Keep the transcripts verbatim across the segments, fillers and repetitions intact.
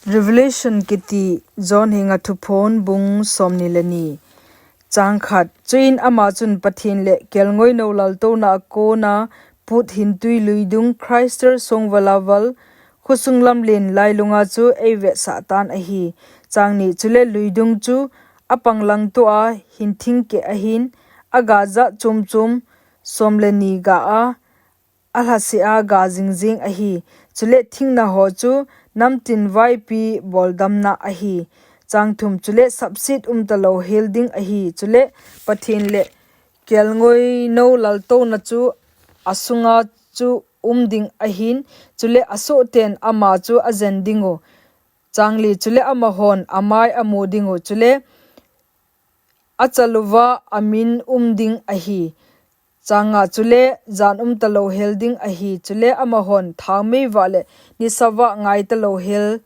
Revelation kiti John henga thuphon bung somni le ni. Chang khat. Chuin ama chun Pathen le kelngoi no laltouna a kona put hintui luidung Christer songvala val khosung lamlen lailunga chu eivetsah tan ahi. Chang ni. Chule luidung chu apanglang tua hinthing keh ahin, aga jat chom chom som le ni ga a, alhase a ga jingjing ahi. Chule thingna ho chu namtin vaipi boldamna ahi. Chang thum. Chule sapsit umta lou hel ding ahi. Chule Pathen le kelngoi no laltouna chu asunga chu um ding ahin, chule asohten ama chu ajen dingu. Chang li. Chule amahon amai amu dingu. Chule achaluva amin um ding ahi. Chang nga. Chule jan umta lou hel ding ahi. Chule amahon thaomei vah le nisa vah ngaita lou hel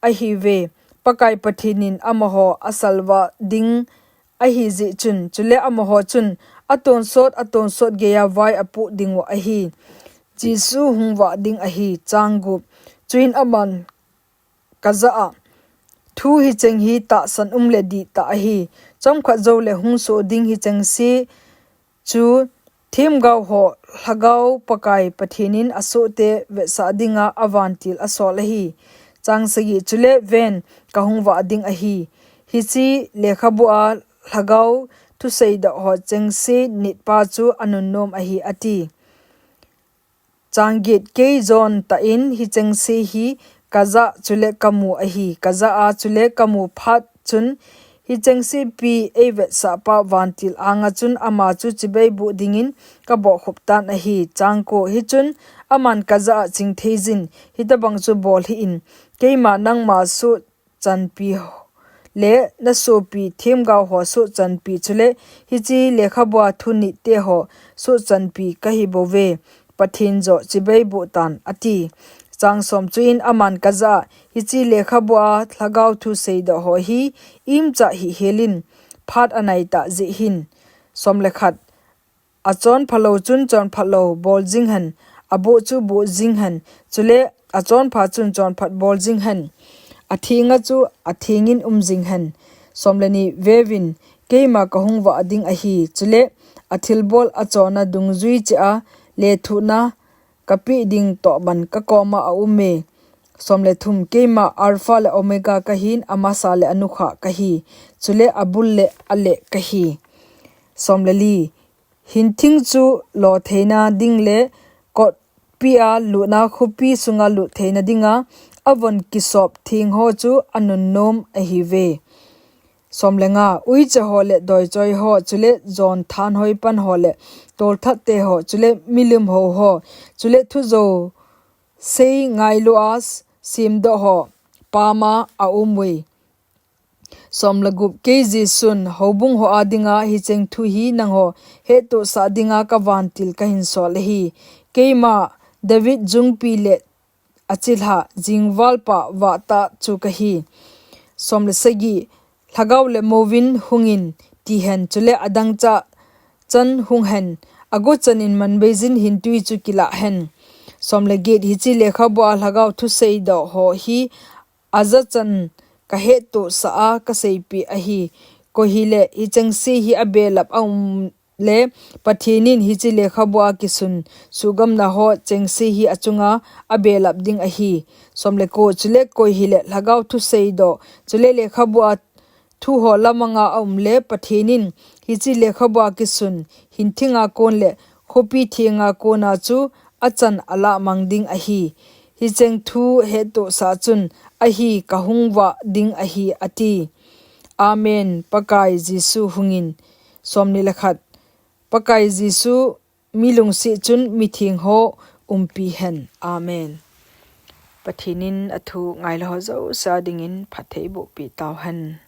ahiuve. Pakai Pathen in amaho asalvah ding ahi jeh chun, chule amaho chun atonsot, atonsot geiya vai apoh dingu ahi. Jesu hung vah ding ahi. Chang gup. Chuin aman kajah a, thu hicheng hi tahsan um le dihtah ahi. Chomkhat jou le hung soh ding hicheng se chu themgao ho Lhagao Pakai Pathen in asohte vetsah dinga avantil asol ahi. Chang sagi. Chule ven, kahung vah ding ahi. Hiche lekhabu a Lhagao thuseidoh ho chengse nitpa chu anunnom ahi, ati. Chang get. Kei John tah in hicheng se hi kajah chule kamu ahi. Kajah a chule kamu phat chun hicheng sepi eivetsah pa vantil anga chun ama chu chibai boh dingin kabohkhup tan ahi. Chang ko. Hichun aman kajah a chingthei jin, hitabang chu bol hih in, keima nangma soh chanpi le nasopi themgao ho soh chanpi chule hiche lekhabua thu nitte ho soh chanpi kahi bouve, Pathen joh chibai boh tan, ati. Chang som. Chuin aman kajah a, hiche lekhabua Lhagao thuseidoh ho hi imcha hih hel in, phat anai tah jeh hin. Som le khat. Achonpha lou chun chonphat lou bol jing hen, aboh chu boh jing hen, chule achonpha chun chonphat bol jing hen, athenga chu athengin um jing hen. Som le ni. Veuvin, keima kahung vah ding ahi, chule athilbol achonna dungjui cheh a lethuhna kapeh ding tohban kakoma aume. Som le thum. Keima Alpha le Omega kahin, amasa le anukha kahi, chule abul le aleh kahi. Som le li. Hinthing chu lo theina ding le kotpi a lutna khopi sunga lut theina dinga avon kisop theng ho chu anunnom ahiuve. Som le nga. Uicha ho le doichoi ho, chule jon thanhoi pan ho le tolthat te ho, chule milim hou ho, chule thujou sei ngailu a semdoh ho pama aum uve. Som le gup. Kei Jesun houbung ho a dinga hicheng thu hi nangho hettohsah dinga kavantil kahin sol ahi. Keima David jungpi le achilhah jingvalpa vahtah chu kahi. Som le sagi. Lhagao le mouvin hungin, tihen, chule adangchah chan hung hen, ago chanin manbeijin hintui chu kilah hen. Som le get. Hiche lekhabua Lhagao thuseidoh ho hi ajachan kahettohsah a kaseipeh ahi. Koi hile hicheng se hi abelap aum le Pathen in hiche lekhabua kisun suhgamna ho chengse hi achunga abelap ding ahi. Som le ko. Chule koi hile Lhagao thuseidoh, chule lekhabua thu ho lamanga aum le Pathen in hiche lekhabua kisun hinthinga kon le khopi thenga kona chu achan alamang ding ahi. Hicheng thu hettohsah chun ahi kahung vah ding ahi, ati. Amen. Pakai Jesu hungin. Som ni le khat. Pakai Jesu mi lungset chun mitheng ho umpi hen. Amen. Pathen in athu ngailou ho jouse a dingin phatthei bohpi tauhen.